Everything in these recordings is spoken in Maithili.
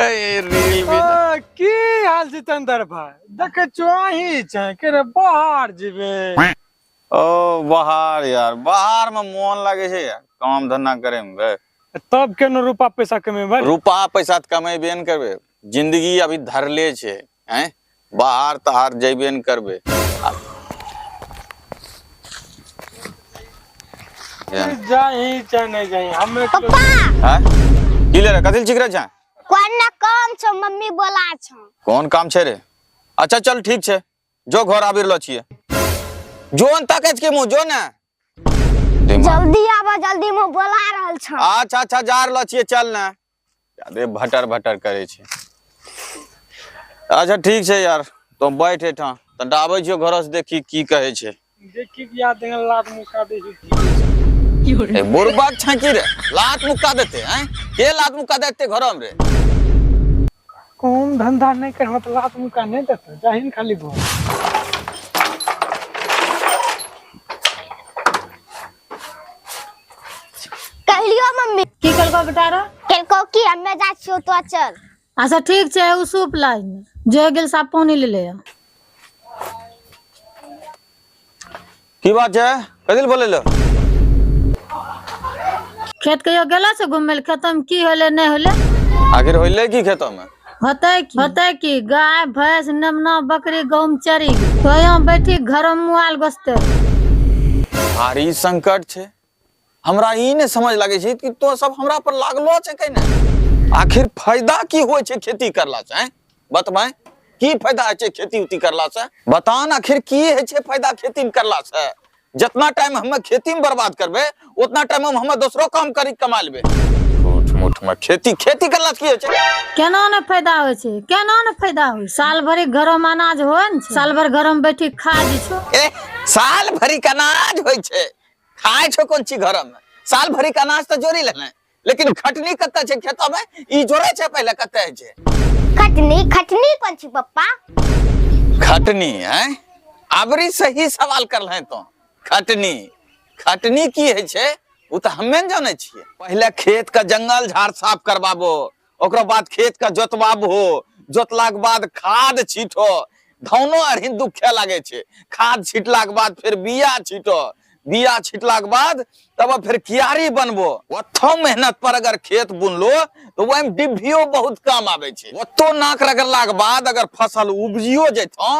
ए रील भी आ, की हाल जितेंद्र भाई देखे छो अहीं छै के रे बाहर जेबे। ओ बाहर यार, बाहर में मोन लागे छै यार काम धंधा करे में बे। तब केनो रूपा पैसा कमेबै? रूपा पैसा तऽ कमेबे ने करबै, जिंदगी अभी धरले छै हैं, बाहर तहार जैबे ने करबै। जाही चाहे नहीं जाही हमें पप्पा। हैं? की ले रे, कथी लए चिकरै छै? कोन ना काम छौ, मम्मी बोला छौ। कोन काम छै रे? अच्छा चल ठीक छै, जो घर आबि रहलो छियै। जोन ताकै के मुँह जो ने। जल्दी आबा, जल्दी में बोला रहल छौ। अच्छा अच्छा जा रहलो छियै, चल ने। अरे भटर भटर करै छै। अच्छा ठीक छै यार, तो बैठ एठां, तनिटा आबै छियौ घर से, देखी की कहै छै। देखी कि याद देंगे लात मुक्का दे छै। ए बुढ़बा छै की रे, लात मुक्का देते हैं? के लात मुक्का देते घर में रे? काम धंधा नहीं करबो तो लात मुक्का नहीं देते, जाहिन खाली घर। कहलियो मम्मी। की कहलको बेटा रे? कहलको कि हमे जा छियो तो चल। अच्छा ठीक छै, उ सूप लाइन जो गेल साफ पानी ले ले। की बात छै, कथी लए बोले लो? खेत कहियो गेलो छै घूमे ले? खेत में की होले नहीं होले? आखिर होले की खेत में? होतै की, होतै की, गाय भैंस नेमना बकरी गहूम चरी गेल। तो यहाँ बैठी घर में मुआल गोसते। भारी संकट छै, हमरा ई नहि समझ लागै छै कि तो सब हमरा पर लागलो छै कहीं ने। आखिर फायदा की होइ छै खेती करला से? हैं बतबै की फायदा होइ छै खेती उती करला से? बता न आखिर की होइ छै फायदा खेती में करला से? जितना टाइम हम खेती में बर्बाद करबे उतना टाइम हम दोसरो काम करी कमा लेबे। झूठ मूठ में खेती खेती करला से की होइ छै? केना ने फायदा होइ छै, केना ने फायदा होइ? साल भरि घरो में अनाज होइ ने छै, साल भरि घरो में बैठी खा जे छौ। ए साल भरि के अनाज होइ छै, खाय छौ कोन चीज घर में? साल भरि के अनाज तऽ जोड़ी लेने, लेकिन खटनी कते छै खेत में ई जोड़े छै पहिले कते होइ छै? खटनी खटनी कोन छी पप्पा? खटनी हैं, अबरी सही सवाल करल हैं तो। खटनी खटनी की होइ छै ओ तऽ हमे ने जानै छियै। पहिले खेत के जंगल झाड़ साफ करबाबो, ओकरा बाद खेत के जोतबाबो, जोतला के बाद खाद छीटो, धानो अरहिन दुखे लागे छै। खाद छिटला के बाद फिर बिया छीटो, बिया छिटला के बाद तब फिर कियारी बनबो। ओत्थो मेहनत पर अगर खेत बुनलो तो ओहिमे डिभियो बहुत कम आबै छै। ओत्तो नाक रगड़ला के बाद अगर फसल उपजियो जेतौ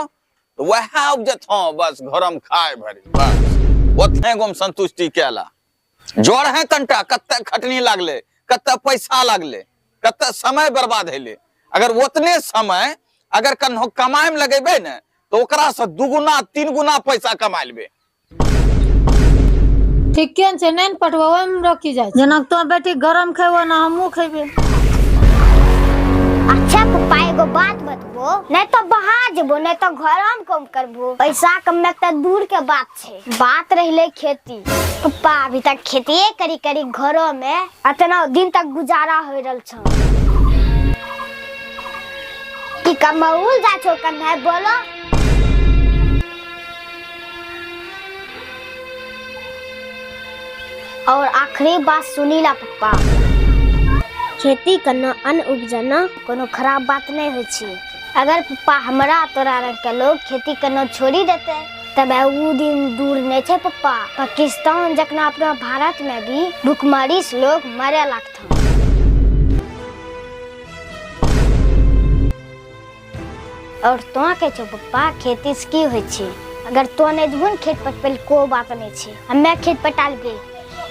तो वएह उपजतौ बस घरम खाय भरि, बस ओतने गो संतुष्टि केला। जोड़ है तनटा कते खटनी लागले, कते पैसा लागले, कते समय बर्बाद हेले। अगर ओतने समय अगर कन्हो कमाए में लगेबे ने तो ओकरा से दुगुना तीन गुना पैसा कमा लेबे। ठीके ने छै, नहि ने पटबो ओहिमे रोकी जाइ छै। जेना तो बेटी गरम खेबो ना हमहूँ खेबे। अच्छा पप्पा एगो बात बतबो, नहीं तो बाहर जेबो नहीं तो घर में कम करबो, पैसा कमे के दूर के बात छै। बात रहले खेती, पप्पा अभी तक खेतिए करी करी घरों में अतना दिन तक गुजारा हो रहल छौ। की कमाउल जा छौ कन्है बोलो? और आखिरी बात सुनी ला पप्पा, खेती करना अन्न उपजाना कोनो खराब बात नहीं होइ छै। अगर पप्पा हमरा तोरा रंग के लोग खेती करना छोड़ी देते तब ऊ दिन दूर नहीं छै पप्पा, पाकिस्तान जखना अपना भारत में भी भुखमरी से लोग मरे लगता। और तो कहै छौ पप्पा खेती से की होइ छै? अगर तो नहीं जेबहो ने खेत पटबै लए को बात नहीं छै, हमे खेत पटा लेबै।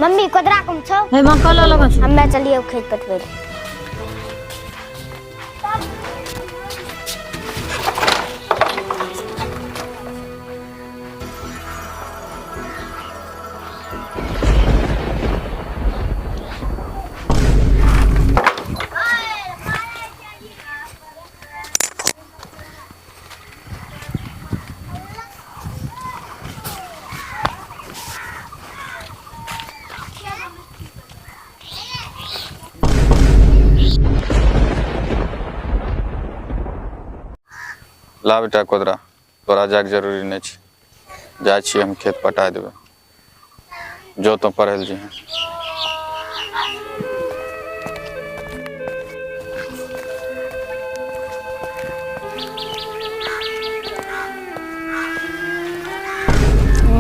मम्मी कोदरा कम छौ? हे मक्का लऽ लगल छौ। हमे चलिए खेत पटबै लए। ला बेटा कोदरा, तोरा जाके जरूरी नहीं छै, जाइ छियै हम खेत पटा देबै, जो तो पढ़ल जी।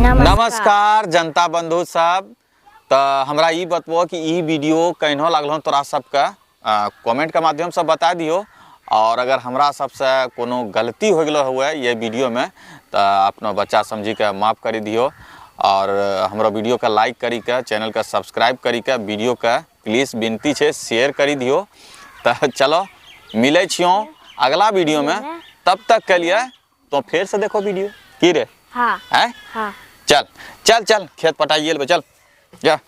नमस्कार जनता बंधु सब। तऽ हमरा ई बतबो कि ई वीडियो केहनो लागल हन तोरा सबके, कमेंट के माध्यम से बता दियो। और अगर हमरा सबसे कोनो गलती हो गेलो हुए ये वीडियो में तऽ अपनो बच्चा समझी के माफ करी दियो। और हमरो वीडियो के लाइक करी के, चैनल के सब्सक्राइब करी के, वीडियो के प्लीज विनती छे शेयर करी दियो। तऽ चलो मिलै छियो अगला वीडियो में, तब तक के लिए तो फिर से देखो वीडियो की रे। हाँ। हैं? हाँ। चल चल चल खेत पटाइए लेबै, चल जा।